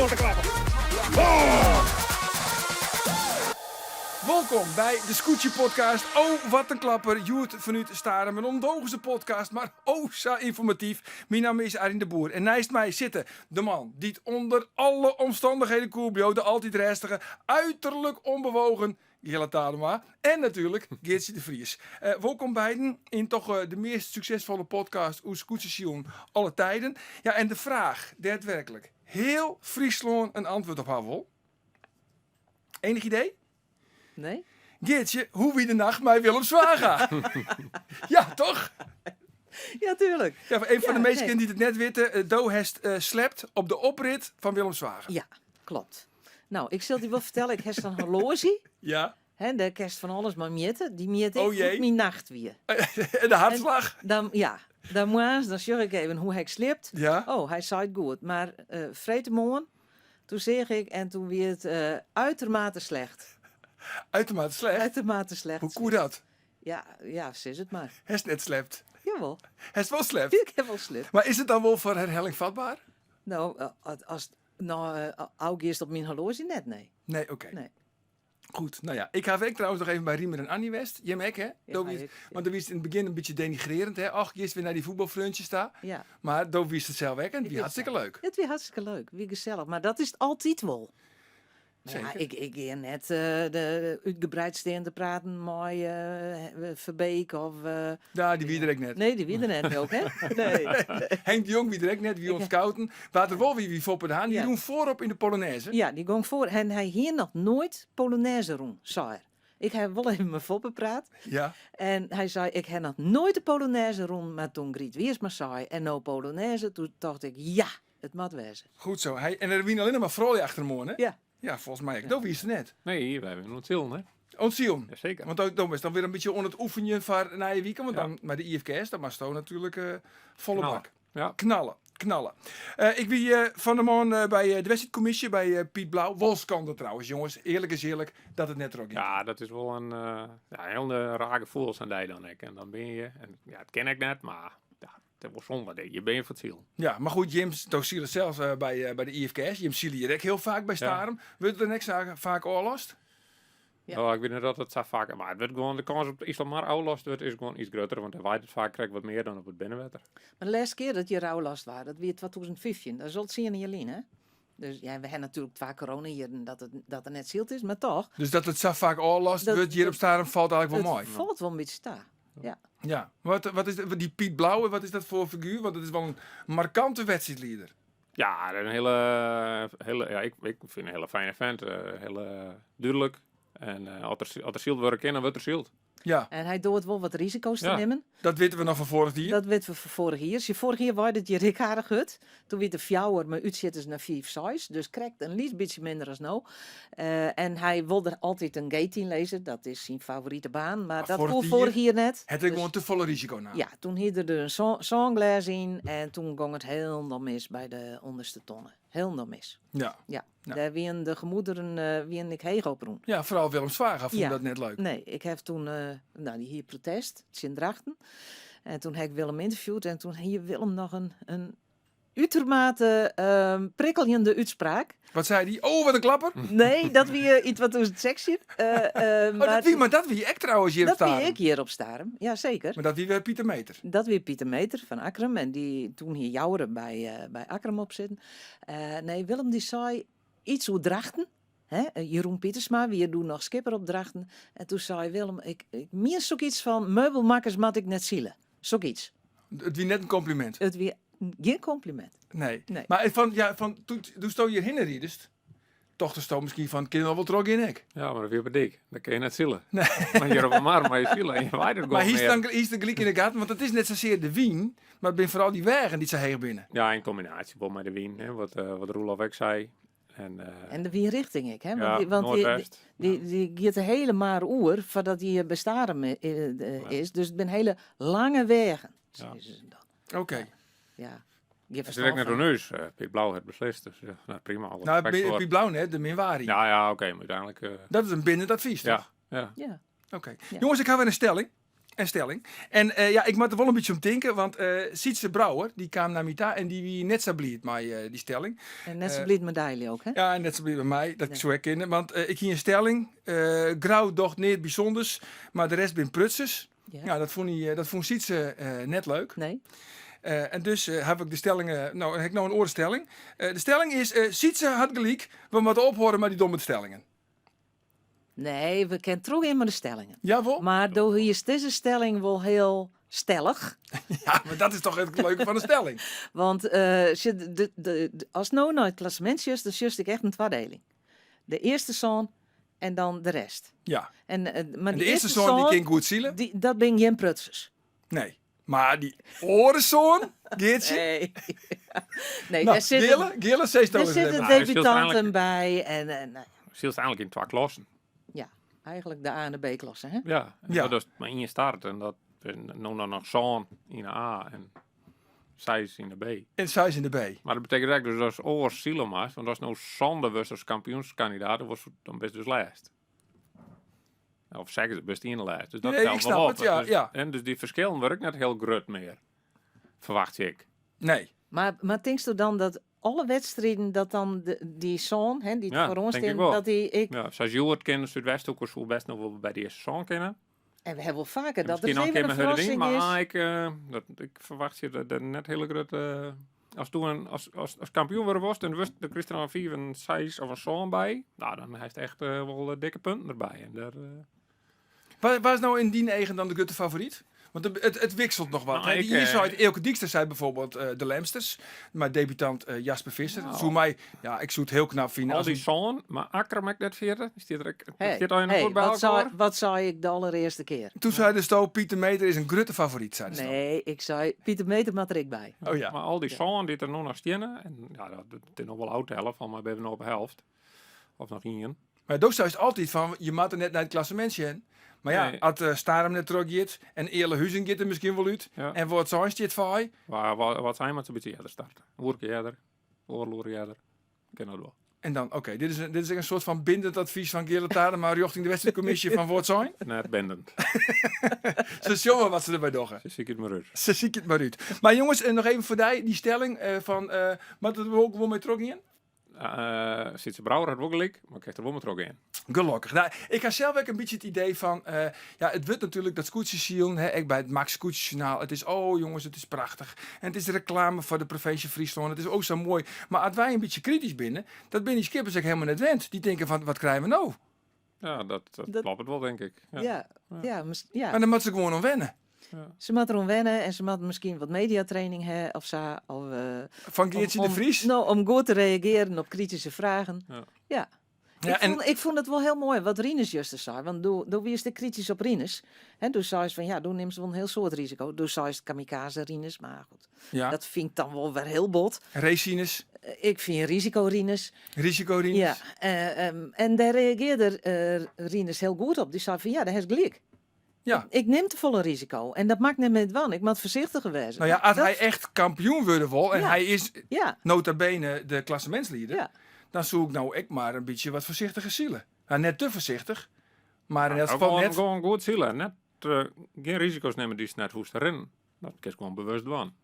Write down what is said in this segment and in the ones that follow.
Oh, wat in klapper. Oh! Wolkom by de Skûtsje Podcast. Oh, wat in klapper. Hjoed fanút Starum, in ûndogense podcast, mar oh sa ynformatyf. Myn namme is Arjen de Boer en neist my sitte de man dy't ûnder alle omstannichheden koel bliuwt, de altyd rêstige, uiterlik ûnbewogen Jelle Tadema en natuerlik Geartsje de Vries. Eh, wolkom beiden yn toch eh, de meast suksesfolle podcast oer skûtsjesilen alle tijden. Ja, en de fraach dêr't werklik hiel Fryslân in antwurd op ha wol. Enich idee? Nee? Geartsje, hoe wie de nacht mei Willem Zwaga? ja, toch? Ja, tuurlijk. Ja, een fan Ja, de minsken nee. dy't it net witte, eh, do hast eh, slept op de oprit fan Willem Zwaga. Ja, klopt. Nou, ik sil dy wol fertelle, ik ha sa'n horloazje. Ja. Hè, dêr kinst fan alles mei mjitte. Dy mjit ik Oh jee. hoe't myn nacht wie. En de hartslach? Dan, ja, dan moarns, dan sjoch ik even hoe ha ik sliept. Ja. Oh, hy seit goed. Mar eh freedtemoarn, toen seach ik en toen wie it eh, uitermate slecht. Uitermate slecht? Uitermate slecht. Hoe koe dat? Ja, ja, sis it mar. Hast net slept? Jawol. Hast wol slept? Ik ha wol slept. Mar is it dan wol foar herhelling fatber? No, eh, as no, eh, ôfgiest op myn horloazje net, nee. Nee, oké. Nee. Goed, nou ja. Ik ha ek trouwens noch even by Riemer en Annie west. Jim ek, hè? Ja, Do ik, wiest, ja. want do wiest yn it begjin in bytsje denigrerend, hè? Och, giest wer nei dy fuotbalfreontsjes ta. Ja. Mar do wiest it sels ek en it wie Ik hartstikke leuk. It wie hartstikke leuk, wie gesellich. Mar dat is it altyd wol. Mar ja, Zeker. ik, ik gean net eh, de, útgebreid stean te praten mei eh, Verbeek of... eh, Ja, dy wie der ek net. Nee, dy wie der net ook, hè? Nee. Henk de Jong wie der ek net, wie oan it scouten. Wa't der wol wie, wie Foppe de Haan. Dy Ja. rûn foarop yn de Polonaise. Ja, dy gong foar. En hy hie noch noait Polonaise rûn, sei er. Ik ha wol even mei Foppe praat. Ja. En hy sei, ik ha noch noait de Polonaise rûn, mar toen Griet Wiersma sei, en no Polonaise, toen tocht ik, ja, it moat wêze. Goed zo. Hy, en der wiene allinne mar froulju achter him oan, hè? Ja. Ja, folgens my ek. Do wiest der net. Nee, wy wiene oan it silen, hè? Oan it silen? Jazeker. Want do, do bist dan wer in bytsje oan it oefenjen foar nije wike, want Ja. dan mei de IFKS, dan moatsto natuerlik eh, folle Knalle. bak. Ja. Knalle, knalle. Eh, ik wie eh, fan 'e moarn eh, by eh, de wedstriidkommisje by eh, Piet Blauw. Wol skande trouwens, jonges. Earlik is earlik dat it net troch giet. Ja, dat is wol in, eh, ja, hiel eh, raar gefoel sa'n dei dan ek. En dan bin je, en ja, it kin ek net, mar ja, it is wol zonde. Je binne foar it silen. Ja, mar goed, jim, do sile sels eh, by, eh, by de IFKS. Jim sile hjir ek hiel faak by Starum. Wurdt it dan ek sa faak ôflast? Ja. Oh, ik wit net dat it sa faak, mar it wurdt gewoan, de kâns op de Iselmar ôflast wurdt is gewoan iets grutter, want dêr waait it faak krekt wat mear dan op it binnenwetter. Mar de lêste kear dat hjir ôflast waard, dat wie 2015. Dat is al tsien jier lyn, hè? Dus ja, we ha natuerlik twa coronajierren dat it, dat der net syld is, mar toch. Dus dat it sa faak ôflast Dat- wurdt hjir op Starum falt eigentlik wol It mei. falt wol in bytsje ta. Ja. Ja, wat, wat is dy Piet Blauwe, wat is dat foar figuer? Want it is wol in markante wedstriidlieder. Ja, in hiele, hiele, ja, ik, ik fyn in hiele fijne vent. eh, hiel dúdlik. En eh, as der, as der syld wurde kin, dan wurdt der syld. Ja. En hy doart wol wat risiko's te Ja. nimmen. Dat witte we noch fan foarich jier. Dat witte we fan foarich jier. Sjoch, foarich jier waard it hjir ek aardich hurd. Toen wie it der fjouwer, mei útsjitters nei fiif, seis. Dus krekt in lyts bytsje minder as no. Eh, en hy wol der altyd in gate yn lizze. Dat is syn favorite baan. Mar Maar dat foarich koe jier foarich jier net. Het er Dus gewoan te folle risiko naam. Ja, toen hie er der in sânglês yn en toen gong it hielendal mis by de ûnderste tonne. Hielendal mis. Ja. Ja. Ja. Dêr wienen de gemoederen, eh, wienen ek heech oprûn. Ja, foaral Willem Zwaga fûn Ja. dat net leuk. Nee, ik ha toen, eh, nou, dy hie protest tsjin Drachten. En toen ha ik Willem ynterviewd en toen hie Willem noch in, in uitermate ehm, prikkeljende útspraak. Wat sei dy? Oh, wat in klapper! Nee, dat wie yn 2016. Eh, eh, Oh, dat wie, mar dat wie ek trouwens hjir op dat wie Starum. ek hjir op Starum, ja seker. Mar dat wie wer Pieter Meter. Dat wie Pieter Meter fan Akkrum en dy toen hie Jouwere by, eh, by Akkrum op sitten. Eh, nee, Willem dy sei iets oer Drachten. Hè? Eh, Jeroen Pietersma wie doe noch skipper op Drachten. En toen sei Willem, ik, ik mien iets fan meubelmakkers moat ik net sile. Sokyts. It wie net in kompliment. It wie gjin kompliment. Nee. Nee. Mar fan, ja, fan, toen, doe'tsto hjir hinne ridest, tochtest miskien fan, kin al wol trochgean ek. Ja, mar dat wie op 'e dyk. Dan kin je net sile. Nee. Mar hjir op 'e mar moatte je sile en je waait it Mar gewoan hiest mear. dan hiest it gelyk yn 'e gaten, want it is net sasear de wyn, mar it binne foaral dy weagen dy't sa heech binne. Ja, yn kombinaasje wol mei de wyn, hè, wat, eh, wat Roelof ek sei. En, eh, En de wynrichting ek, hè? Want ja, dy, want dy, noardwest. dy, dy giet de hiele mar oer foardat dy by Starum eh, eh, Ja. is. Dus it binne hiele lange weagen, Ja. sizze se dan. Oké. Ja. Gjin Het is ferstân ek net fan. oan ús. Eh, Piet Blauw hat beslist, dus ja, nou, prima. Alle Nou, respect foar. Piet Blauw net, de Minwari. Ja, ja, oké, maar úteinlik... eh, Dat is in binend advys, ja, toch? ja. Ja. Oké. Ja. Jonges, ik ha wer in stelling. Een stelling. En eh, ja, ik moat der wol in bytsje om tinke, want eh Sytze Brouwer, dy kaam nei my ta en dy wie net sa bliid mei eh, dy stelling. En net sa bliid mei dy ook, hè? Ja, net sa bliid mei my, dat Nee. soe ek kinne. Want eh, ik hie in stelling, eh, Grou docht neat bysûnders, mar de rest bin prutsers. Ja. Ja, dat fûn hy, eh, dat fûn Sytze eh, net leuk. Nee. Eh, en dus eh, haw ik de stelling, eh, no, haw ik no in oare stelling. Eh, de stelling is, eh, Sytze hat gelyk, we moatte ophâlde mei dy domme stellingen. Nee, we kinne trochgean mei de stellingen. Jawol? Mar do hiest dizze stelling wol hiel stellich. Ja, mar dat is toch it leuke fan de stelling? Want eh, sjoch, de, de, de, ast no nei it klassemint sjochst, dan sjochst ek echt in twadeling. De earste sân en dan de rest. Ja. En, eh, mar En de de earste sân dy kin goed sile? Die, dat binne gjin prutsers. Nee. Mar dy oare sân, Geartsje? Nee. nee, Nou, dêr sitte, Geale, Geale, sis dêr do ris sitte even. Nou, hij speelt debutanten eigenlijk- by. En, en nou ja, Sylst eigenlik yn twa klassen. ja, eigenlik de A en de B-klasse, hè? Ja, en Ja. dat is mar ien start en dat is no dan noch sân yn de A en seis yn de B. En seis yn de B. Mar dat betekent ek dus datst oars sile moatst, want ast no sânde wurdst as kampioenskandidaat, dan wurdst, dan bist dus lêst. Of sechsde, bist ien lêst. Dus dat Nee, ik telt snap wol op. it, ja, Dus, ja. En dus dy ferskillen wurde ek net hiel grut mear, ferwachtsje ik. Nee. Mar tinksto dan dat alle wedstriden dat dan de, dy sân, hè, dy't Ja, foaroan tink ik stean, wol. dat dy ek... Ja, sa as hjoed kin Súdwesthoeke soe bêst noch wol by de earste sân kinne. En we hawwe wol faker En dat der miskien noch even in in kear mei hurde wyn, ferrassing mar is. ik, eh, dat, ik ferwachtsje dat der net hiele grutte... As do in, as, as, as kampioen wurde wolst en wurdst, dan krijst der dan in 5, in 6 of in 7 by. Nou, dan hast echt eh, wol eh, dikke punten derby. En dêr, eh, Wa, wa is no yn dyn eagen dan de grutte favoryt? Want it, it, it wikselt noch wat. Nou, hè. ik, Hjir eh, sei Eelke Dijkstra sei byfoarbyld eh, de Lemsters, mei debutant eh, Jasper Visser. Nou. Soe my, ja, ik soe it hiel knap fine al as dy in- sân, mar Akkrum ek net fierder. Die stiet der ek, Hey, stiet al in hey, goed by wat sei, elkoar. wat sei ik de allerearste kear? Toen sei de sto, Pieter Meter is in grutte favoryt, sei de sto. Nee, ik sei Pieter Meter moat der ek by. Oh ja. Mar al dy Ja. sân dy't der no noch steane, en ja, dat, dat is noch wol ôf te hellen, fan my binne we no op de helft. Of noch ien. Mar do seist altyd fan, je moatte net nei it klassemint sjen. Mar ja, Nee. as eh, Starum net trochgiet en Ealahuzen giet der miskien wol út Ja. en Wâldsein stiet faai. Wa, wa, Wâldsein moat in bytsje earder starte. In oerke earder, oardel oere earder. Kin dat wol. En dan, oké, dit is, een, dit is ek in soart fan bindend advys fan Geale Tadema rjochting de wedstriidkommisje fan Wâldsein. Net bindend. Se sjogge wat se derby dogge. Se sykje it mar út. Se sykje it mar út. Mar jonges, eh, noch even foar dy, dy stelling eh, fan, eh moat it der wol gewoan mei trochgean? Uh, Sytze Brouwer hat wol gelyk, mar kinst der wol mei trochgean. Gelokkich. Nou, ik ha sels ek in bytsje it idee fan, eh, ja, it wurdt natuerlik dat skûtsjesilen, hè, ek by it Max Skûtsjejournaal, it is, oh jonges, it is prachtich. En it is reklame foar de provinsje Fryslân, it is oh sa moai. Mar as wy in bytsje kritysk binne, dat binne dy skippers ek helemaal net wend. Dy tinke fan, wat krije we no? Ja, dat, dat, Dat- kloppet wol, tink ik. Ja. Ja, ja, mis- ja. Mar dan moatte se gewoan oan wenne. Se moatte deroan wenne en se moatte miskien wat mediatraining ha of sa. Of, eh, Fan Geartsje om, de Vries. No, om goed te reagearjen op krityske fragen. Ja. Ja. Ja, ik, en- fûn, ik fûn it wol hiel moai wat Rinus juster sei. Want doe, doe wiest ek kritysk op Rinus. Hè, doe seist fan ja, doe nimst wol in hiel soad risiko. Doe seist kamikaze Rinus, mar goed. Ja. Dat fyn ik dan wol wer hiel bot. Racinus, Ik fyn risiko Rinus. risico Rinus. Ja, eh, en dêr reagearde eh, Rinus hiel goed op. Dy sei fan ja, dêr hast gelyk. Ja. Ik nim te folle risiko en dat moat ik net mear dwaan. Ik moat foarsichtiger wêze. Nou ja, as Dat- hy echt kampioen wurde wol en Ja. hy is Ja, nota bene de klassemintslieder, ja. dan soe ik no ek mar in bytsje wat foarsichtiger sile. Nou, net te foarsichtich, mar yn elts Nou, gefal gewoan, net. gewoan goed sile. Net, eh, gjin risiko's nimme dy'tst net hoechst te rinnen. Dat kinst gewoan bewust dwaan.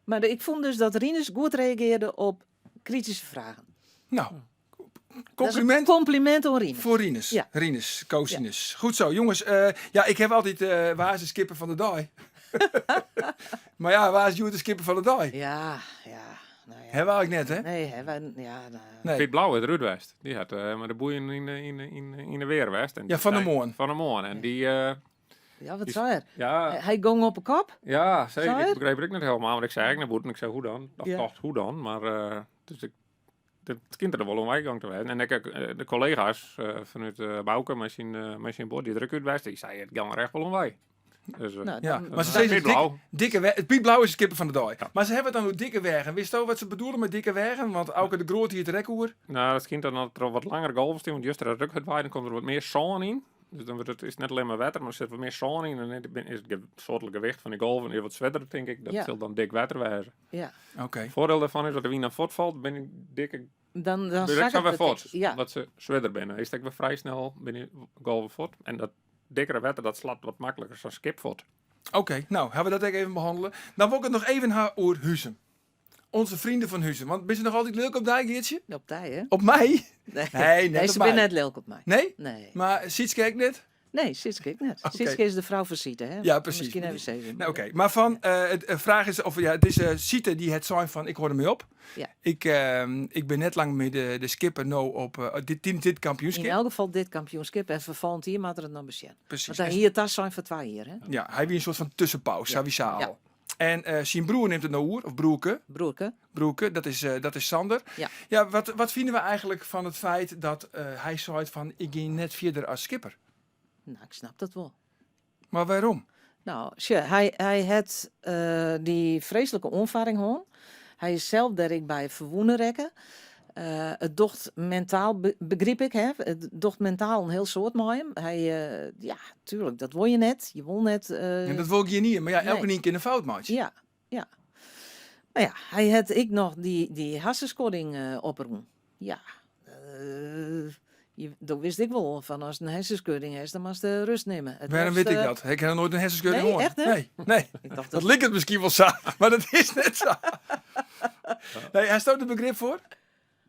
Mar de- ik fûn dus dat Rinus goed reagearde op krityske fragen. Nou, Dat is in compliment compliment oan Rinus. foar Rinus. Ja. Rinus, Kosinus. Goed zo, jonges. eh, ja, ik ha altyd eh wa is de skipper fan de dei? Mar ja, wa is hjoed de skipper fan de dei? Ja, ja. Nou ja. Hè, wou ik net, hè? Nee, hè, wij, ja, nou, Nee. Piet Blauw is derút west. Dy hat eh, mei de boeien yn, de- yn, de- yn, de- yn de weer west. En Ja, die fan 'e sei- moarn. Fan 'e moarn. En dy, eh, ja, wat Die- sei er? ja, Hy gong op 'e kop. ja, zeker. Sei Ik er? begreep it ek net helemaal, want ik sei ek nei bûten. Ik sei, hoe dan? Of Ja. tocht, hoe dan? Mar eh, dus ik, dat kin der wol in weigong te wêzen. En ek eh, de kollega's eh, fanút eh Bouke mei syn, eh, mei syn boat, dy't der ek út west, dy sei, it gong er echt wol om wei. Dus, eh, Nou, Ja, dan- mar se dan- sizze Piet dik, Blauw. dikke we- Piet Blauw is de skipper fan de dei. Ja. Mar se hawwe it dan oer dikke weagen. Witsto wat se bedoele mei dikke weagen? Want Auke de Groot hie it der ek oer. Nou, dat skynt dan dat der wat langer golven stean, want juster hat it ek hurd waaid, dan komt der wat mear sân yn. Dus dan wurdt it, is it net allinne mar wetter, mar der sit wat mear sân yn en dan is it ge- soartlik gewicht fan de golven is wat swierder, tink ik. Dat Ja. sil dan dik wetter wêze. Ja, Oké. Foardiel dêrfan is dat de wyn dan fuortfalt, binne dy dikke dan, dan Dus ik sakket sa wer it fuort, ek. Ja, omdat se swierder binne. Is it ek wer frij snel binne dy golven fuort. En dat dikkere wetter dat slacht wat makliker sa'n skip fuort. Oké, nou, hawwe we dat ek even behannele. Dan wol ik it noch even ha oer Huzum. Onze vrienden fan Huzum. Want binne se noch altyd lilk op dy, Geartsje? Op dy, hè? Op my? Nee, Nee, net nee op se my. binne net lilk op my. Nee? Nee. Mar Sietske ek net? Nee, Sietske ek net. Oké. Sietske is de frou fan Siete, hè? Ja, precies. Miskien even sizze. Nou, oké. Mar fan, it fraach is, of ja, it is Siete dy't hat sein fan, ik hâld dermei op. Ja. Ik, ik bin net lang mear de skipper no op dit, dit kampioenskip. Yn elk gefal dit kampioenskip en foar folgjend jier moat er it noch besjen. Precies. Want hy hie it tasein foar twa jier, hè? Ja, hy wie in soart fan tuskenpaus, Ja. sawiesa al. Ja. En syn broer nimt it no oer, of broerke. Broerke. Broerke, dat is Sander. Ja. Ja, wat fine we eigentlik fan it feit dat hy seit fan ik gean net fierder as skipper? Nou, ik snap dat wol. Mar wêrom? Nou, sjoch, hy hat dy freeslike oanfarring hân. Hy is sels dêr ek by ferwûne rekke. It docht mentaal, begryp ik, hè, it docht mentaal in hiel soad mei him. Hy, ja, tuerlik, dat wol je net. Je wol net, En dat wol gjinien, mar ja, Nee. elkenien kin in fout meitsje. Ja, ja. Mar ja, hy hat ek noch dy harsenskodding oprûn. Ja, je, dat wist ik wol, fan as in hersenskudding is, dan moatst rust nimme. It Wêrom wit ik leafst, dat? Ik ha noch noait in hersenskudding Nee, hân. echt net? Nee, nee. Ik dacht Dat dat liket miskien wol sa, mar dat is net sa. Nee, hasto der begrip foar?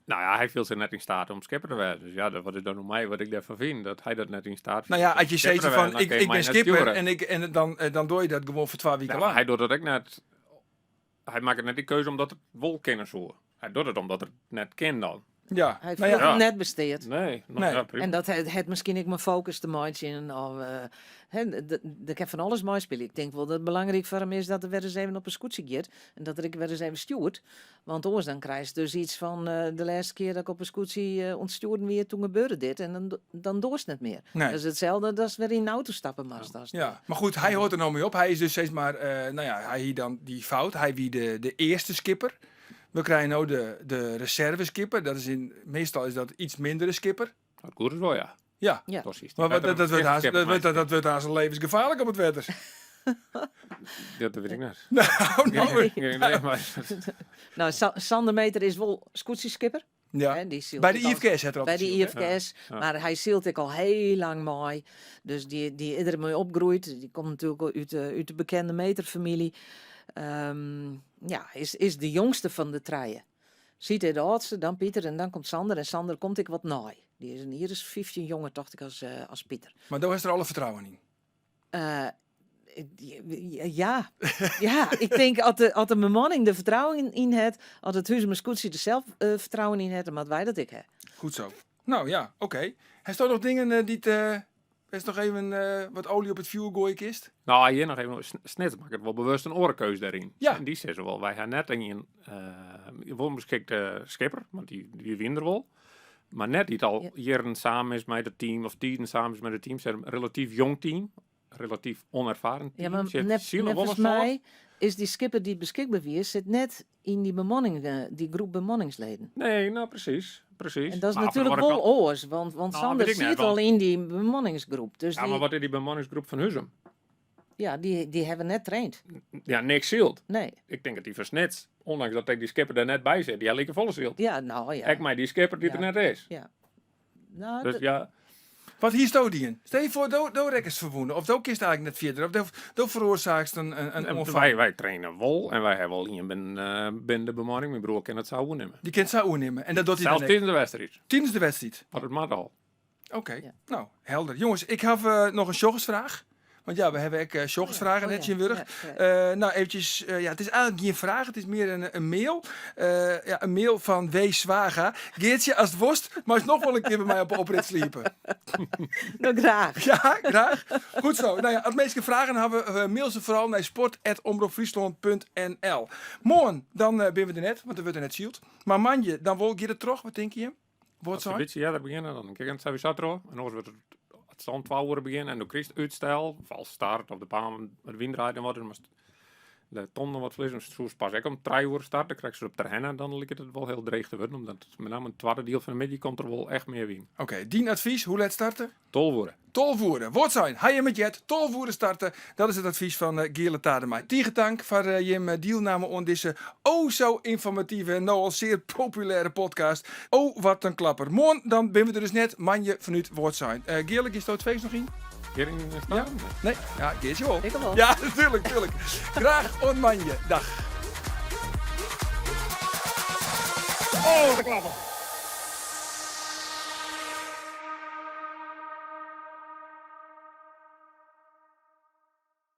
Nou ja, hy fielt sich net yn steat om skipper te wêzen. Dus ja, dat, wat is dan oan my wat ik dêrfan fyn? Dat hy dat net yn steat Nou ja, fynt om as je skipper sizze te fan wêzen, dan ik, kin je ik my bin net skipper stjoere. en, ik, en dan doar je dat gewoan foar twa wiken Ja, lang. hy docht dat ek net. Hy makket net dy keuze omdat er wol kinne soe. Hy docht it omdat er net kin dan. Ja, Hy nou ja. fielt him net besteat. Nee, nou Nee. ja, prima. En dat hat miskien ek mei fokus te meitsjen. Of, hè, der kin fan alles meispylje. Ik tink wol dat it belangryk foar him is dat er wer ris even op in skûtsje giet. En dat er ek wer ris even stjoert. Want oars dan krijst dus iets fan de lêste kear dat ik op in skûtsje oan it stjoeren wie, toen gebeurde dit. En dan doarst net mear. Nee. Dat is itselde as wer yn in auto stappe moatst. As Ja, mar goed, hy hâldt der no mei op. Hy is dus steeds mar, nou ja, hy hie dan dy fout. Hy wie de earste skipper. We krije no de reserveskipper. Dat is yn, meastal is dat iets mindere skipper. Dat goed is wol, ja. Ja. Ja. Precies. Maar wat, Better dat, wordt haast, skipper dat, wordt, dat wordt haast levensgevaarlijk op het wetter. Ja, dat wit ik net. Nou, nou, Geen idee, maar Nou, Sander Meter is wol skûtsjeskipper. ja. Hè, dy sylt By de ek al IFKS hat er By de altyd syld, hè? IFKS, Ja. mar hy sylt ek al hiel lang mei. Dus dy is der mei opgroeid. Dy komt natuerlik al út de bekende Meterfamylje. Ja, is de jongste fan de trije. Siete is de âldste, dan Pieter en dan komt Sander. En Sander komt ek wat nei. Dy is in jier as 15 jonger, tocht ik, as Pieter. Mar do hast der alle fertrouwen yn? Ja. Ja, ik tink as de bemanning der fertrouwen yn hat, as it Huzumer Skûtsje der sels fertrouwen yn hat, dan moatte wy dat ek ha. Goed zo. Nou ja, oké. Hast noch dingen dy't, hast noch even wat oalje op it fjoer goaie kinst? Nou, hjir noch even. Snits makket wol bewust in oare keus dêryn. Ja. En dy sizze wol, wy ha net ien, wol in beskikte skipper, want dy wiene der wol. Mar net dy't al Ja. jierren samen is mei it team, of tiden samen is mei it team. Se in relatyf jong team, relatyf ûnerfaren Ja, team. mar Se sile wol neffens in soad. my is dy skipper dy't beskikber wie, sit net yn dy bemanning, dy groep bemanningsleden. Nee, nou precies, precies. En dat is Maar van de natuerlik oare wol kant oars, want Nou, Sander wit ik net, sit al want yn dy bemanningsgroep. Dus Ja, dy mar wat is dy bemanningsgroep fan Huzum? Ja, dy hawwe net traind. Ja, niks syld. Nee. Ik tink dat dy fan Snits, ûndanks dat ek dy skipper der net by sit, dy ha likefolle syld. Ja, nou ja. Ek mei dy skipper dy't Ja. der net is. Ja. Nou, Dus ja. Wat hiest dien? Stel je foar, do rekkest ferwûne, of do kinst eigentlik net fierder, of do feroarsaakst in En oanfal. wy traine wol en wy hawwe wol ien binnen de bemanning. Myn broer kin it sa oernimme. Dy kin it sa oernimme. En dat docht hy Sels dan ek. tidens de wedstriid. Tidens de wedstriid? Want it moat al. Oké, Ja. nou, helder. Jonges, ik haw noch in sjoggersfraach. Want ja, we hawwe ek sjoggersfragen Oh ja, net tsjintwurdich. ja, ja. Nou, eventjes, ja, it is eigentlik gjin fraach, it is mear in mail. Ja, in mail fan W. Zwaga. Geartsje, as it wolst, meist noch wol in kear by my op 'e oprit sliepe. Nou, graach. Ja, graach. Goed zo. Nou ja, as minsken fragen hawwe, mail se foaral nei sport at omrop fryslân punt N L. Moarn, dan binne we der net, want der wurdt der net syld. Mar moandei, dan wol giet it troch, wat tinke jim? Wat As we sei? in bytsje earder begjinne, dan kin it sowieso troch. En oars wurdt it it stand 2 oere begjinne en do krijst útstel, false start of de baan, de wyn draait en wat. Dus moatst De tonnen wat ferlizze, soest pas ek om trije oere starte. Krekt op Terherne, dan liket it wol hiel dreech te wurden, omdat met name it twadde diel fan de middei komt der wol echt mear wyn. Oké, dyn advys, hoe let starte? 12 oere. 12 oere. Wâldsein, ha jim it heard, 12 oere starte. Dat is it advys fan uh, Geale Tadema. Tige tank foar uh, jim eh, dielname oan dizze o zo ynformative en no al sear populêre podcast. Oh, wat in klapper. Moarn dan binne we der dus net, moandei fanút Wâldsein. Uh, Geale, giesto it feest noch yn? Hjir yn Ja? Nee? Ja, Geartsje wol. Ik wol. Ja, natuerlik, natuerlik. Graach oant moandei. Dag. Oh, wat in klapper.